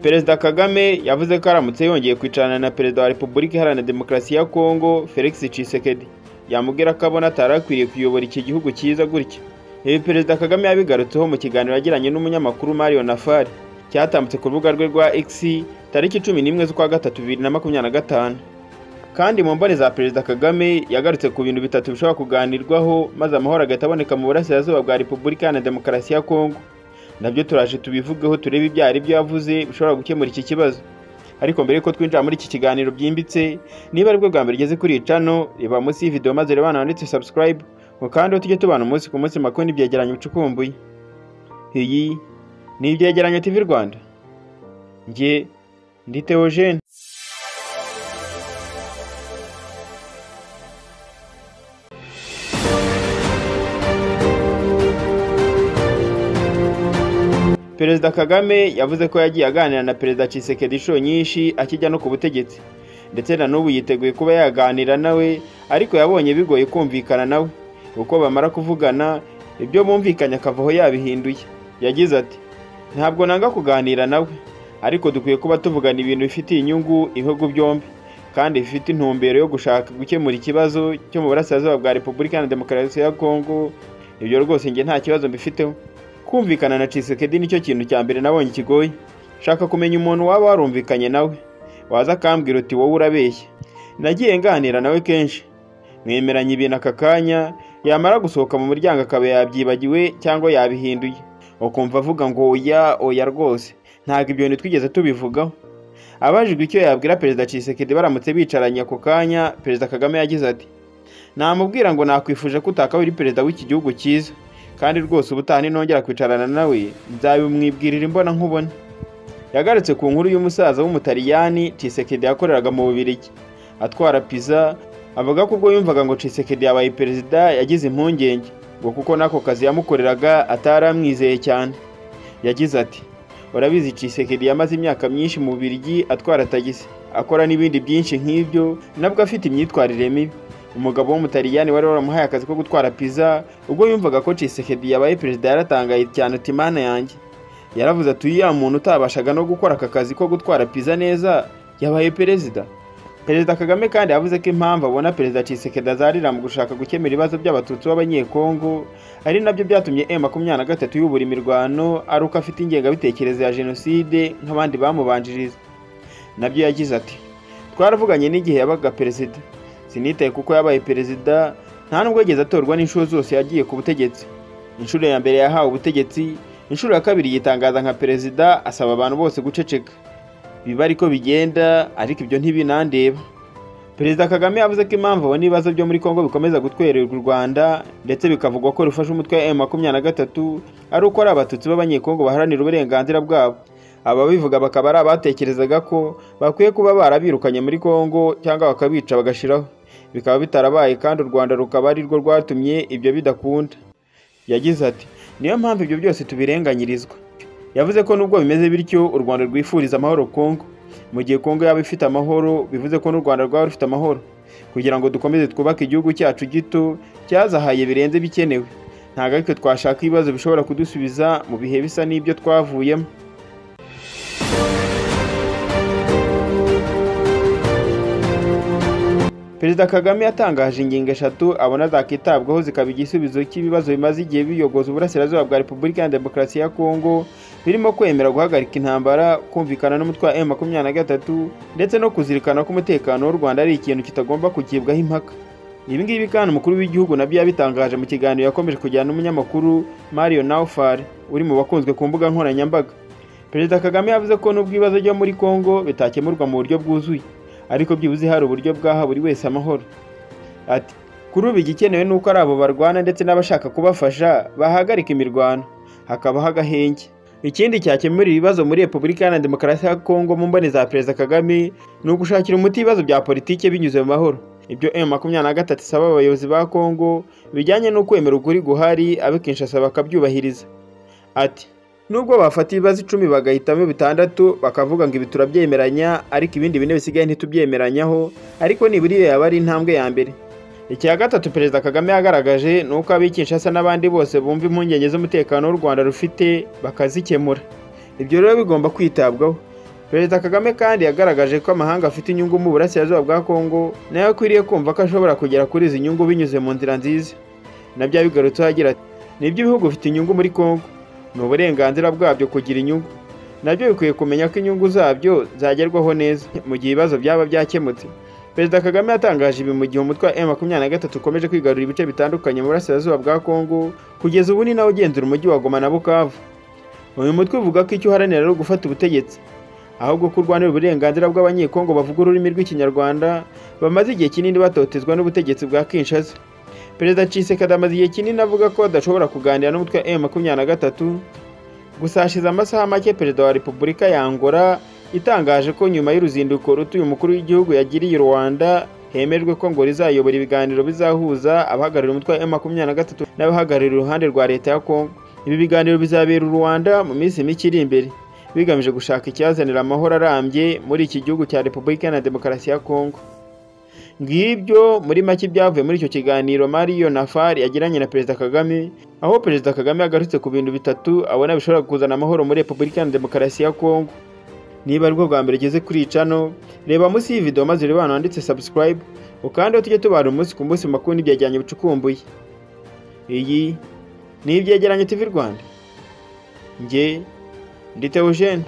Perezida Kagame yavuze ko aramutse yongeye kwicarana na Perezida wa Repubulika Iharanira Demokarasi ya Kongo Felix Tshisekedi, yamubwira ko abona atari akwiriye kuyobora iki gihugu cyiza gutya. Ibi Perezida Kagame yabigarutseho mu kiganiro yagiranye n'umunyamakuru Mario Nafari cyatambutse ku rubuga rwe rwa X tariki 11 z'ukwa gatatu 2025. Kandi mu mboni za Perezida Kagame yagarutse ku bintu bitatu bishobora kuganirwaho maze amahoro agahita aboneka mu burasirazuba bwa Repubulika Iharanira Demokarasi ya Kongo. Nabyo turaje tubivugeho, turebe ibyo ari byo yavuze bishobora gukemura iki kibazo. Ariko mbere yuko twinjira muri iki kiganiro byimbitse, niba aribwo bwa mbere ugeze kuri iyi channel, reba munsi y'iyi maze reba ahantu handitse subscribe, ngo kandi tujye tubana umunsi ku munsi makuru n'ibyegeranyo bicukumbuye. Iyi ni Ibyegeranyo TV Rwanda. Njye ndi Theogene. Perezida Kagame yavuze ko yagiye aganira na Perezida Tshisekedi inshuro nyinshi akijya no ku butegetsi, ndetse na n'ubu yiteguye kuba yaganira nawe, ariko yabonye bigoye kumvikana nawe uko bamara kuvugana ibyo bumvikanye akavaho yabihinduye. Yagize ati: "Ntabwo nanga kuganira nawe, ariko dukwiye kuba tuvugana ibintu bifitiye inyungu ibihugu byombi kandi bifite intumbero yo gushaka gukemura ikibazo cyo mu burasirazuba bwa Repubulika Iharanira Demokarasi ya Kongo. Ibyo rwose njye nta kibazo mbifiteho. Kumvikana na Tshisekedi nicyo kintu cya mbere nabonye kigoye. Shaka kumenya umuntu waba warumvikanye nawe, waza akambwira uti wowe urabeshya. Nagiye nganira nawe kenshi, mwemeranya ibintu aka kanya, yamara gusohoka mu muryango akaba yabyibagiwe cyangwa yabihinduye, ukumva avuga ngo oya oya rwose ntabwo ibyo bintu twigeze tubivugaho." Abajijwe icyo yabwira Perezida Tshisekedi baramutse bicaranye ako kanya, Perezida Kagame yagize ati: "Namubwira ngo nakwifuje ko utakaba uri perezida w'iki gihugu cyiza, kandi rwose ubutaha ninongera kwicarana nawe nzabimwibwirira imbona nkubone." Yagarutse ku nkuru y'umusaza w'Umutaliyani Tshisekedi yakoreraga mu Bubiligi atwara pizza, avuga ko ubwo yumvaga ngo Tshisekedi yabaye perezida yagize impungenge ngo kuko n'ako kazi yamukoreraga atari amwizeye cyane. Yagize ati: "Urabizi Tshisekedi yamaze imyaka myinshi mu Bubiligi atwara tagisi, akora n'ibindi byinshi nk'ibyo, nabwo afite imyitwarire mibi. Umugabo w'Umutaliyani wari waramuhaye akazi ko gutwara pizza, ubwo yumvaga ko Tshisekedi yabaye perezida yaratangaye cyane ati mana yanjye." Yaravuze ati: "Uriya muntu utabashaga no gukora aka kazi ko gutwara pizza neza yabaye perezida." Perezida Kagame kandi yavuze ko impamvu abona Perezida Tshisekedi azarira mu gushaka gukemura ibibazo by'Abatutsi b'Abanyekongo ari nabyo byatumye M23 yubura imirwano ari uko afite ingengabitekerezo ya jenoside nk'abandi bamubanjiriza. Nabyo yagize ati: "Twaravuganye n'igihe yabaga perezida, sinitaye kuko yabaye perezida, nta nubwo yigeze atorwa n'inshuro zose yagiye ku butegetsi. Inshuro ya mbere yahawe ubutegetsi, inshuro ya kabiri yitangaza nka perezida asaba abantu bose guceceka. Biba ariko bigenda, ariko ibyo ntibinandeba." Perezida Kagame yavuze ko impamvu abona ibibazo byo muri Kongo bikomeza gutwererwa u Rwanda ndetse bikavugwa ko rufasha umutwe wa M23 ari uko ari Abatutsi b'Abanyekongo baharanira uburenganzira bwabo. Ababivuga bakaba ari abatekerezaga ko bakwiye kuba barabirukanye muri Kongo cyangwa bakabica bagashiraho, bikaba bitarabaye kandi u Rwanda rukaba ari rwo rwatumye ibyo bidakunda. Yagize ati: "Niyo mpamvu ibyo byose tubirenganyirizwa." Yavuze ko nubwo bimeze bityo u Rwanda rwifuriza amahoro Kongo. Mu gihe Kongo yaba ifite amahoro bivuze ko n'u Rwanda rwaba rufite amahoro, kugira ngo dukomeze twubake igihugu cyacu gito cyazahaye birenze bikenewe. Ntabwo ariko twashaka ibibazo bishobora kudusubiza mu bihe bisa n'ibyo twavuyemo. Perezida Kagame yatangaje ingingo eshatu abona zakitabwaho zikaba igisubizo cy'ibibazo bimaze igihe biyogoza uburasirazuba bwa Repubulika ya Demokarasi ya Kongo, birimo kwemera guhagarika intambara, kumvikana n'umutwe wa M23 ndetse no kuzirikana ko umutekano w'u Rwanda ari ikintu kitagomba kugibwaho impaka. Ibi ngibi kandi umukuru w'igihugu nabyo yabitangaje mu kiganiro yakomeje kujyana n'umunyamakuru Mario Naufal uri mu bakunzwe ku mbuga nkoranyambaga. Perezida Kagame yavuze ko nubwo ibibazo byo muri Kongo bitakemurwa mu buryo bwuzuye, ariko byibuze hari uburyo bwaha buri wese amahoro. Ati: "Kuri ubu igikenewe ni uko ari abo barwana ndetse n'abashaka kubafasha bahagarika imirwano, hakabaho agahenge." Ikindi cyakemura ibibazo muri Repubulika Iharanira Demokarasi ya Kongo mu mboni za Perezida Kagame ni ugushakira umuti ibibazo bya politike binyuze mu mahoro. Ibyo M23 isaba abayobozi ba Kongo bijyanye no kwemera ukuri guhari, ab'i Kinshasa bakabyubahiriza. Ati: "Nubwo bafata ibibazo 10 bagahitamo 6 bakavuga ngo ibi turabyemeranya, ariko ibindi bine bisigaye ntitubyemeranyaho, ariko nibura iyo yaba ari intambwe ya mbere." Icya gatatu Perezida Kagame yagaragaje ni uko ab'i Kinshasa n'abandi bose bumva impungenge z'umutekano w'u Rwanda rufite bakazikemura. Ibyo rero bigomba kwitabwaho. Perezida Kagame kandi yagaragaje ko amahanga afite inyungu mu burasirazuba bwa Kongo, nayo akwiriye kumva ko ashobora kugera kuri izi nyungu binyuze mu nzira nziza. Nabyo yabigarutseho agira ati: "Nibyo, ibihugu bifite inyungu muri Kongo, ni uburenganzira bwabyo kugira inyungu. Nabyo bikwiye kumenya ko inyungu zabyo zagerwaho neza mu gihe ibibazo byaba byakemutse." Perezida Kagame yatangaje ibi mu gihe umutwe wa M23 ukomeje kwigarurira ibice bitandukanye mu burasirazuba bwa Kongo, kugeza ubu ni nawe ugenzura umujyi wa Goma na Bukavu. Uyu mutwe uvuga ko icyo uharanira ari ugufata ubutegetsi, ahubwo ko urwanira uburenganzira bw'Abanyekongo bavuga ururimi rw'Ikinyarwanda bamaze igihe kinini batotezwa n'ubutegetsi bwa Kinshasa. Perezida Tshisekedi amaze igihe kinini avuga ko adashobora kuganira n'umutwe wa M23. Gusa hashize amasaha make Perezida wa Repubulika ya Angola itangaje ko nyuma y'uruzinduko ruto uyu mukuru w'igihugu yagiriye i Rwanda, hemejwe ko ngo rizayobora ibiganiro bizahuza abahagarariye umutwe wa M23 n'abahagarariye uruhande rwa leta ya Kongo. Ibi biganiro bizabera u Rwanda mu minsi mike iri imbere, bigamije gushaka icyazanira amahoro arambye muri iki gihugu cya Repubulika Iharanira Demokarasi ya Kongo. Ngibyo muri make ibyavuye muri icyo kiganiro Mario Nafari yagiranye na Perezida Kagame, aho Perezida Kagame yagarutse ku bintu bitatu abona bishobora kuzana amahoro muri Repubulika Iharanira Demokarasi ya Kongo. Niba aribwo bwa mbere ugeze kuri iyi channel, reba munsi y'iyi video maze urebe ahantu handitse subscribe, ukandeho tujye tubara umunsi ku munsi mu makuru n'ibyegeranyo bicukumbuye. Iyi ni Ibyegeranyo TV Rwanda. Njye ndi Theogene.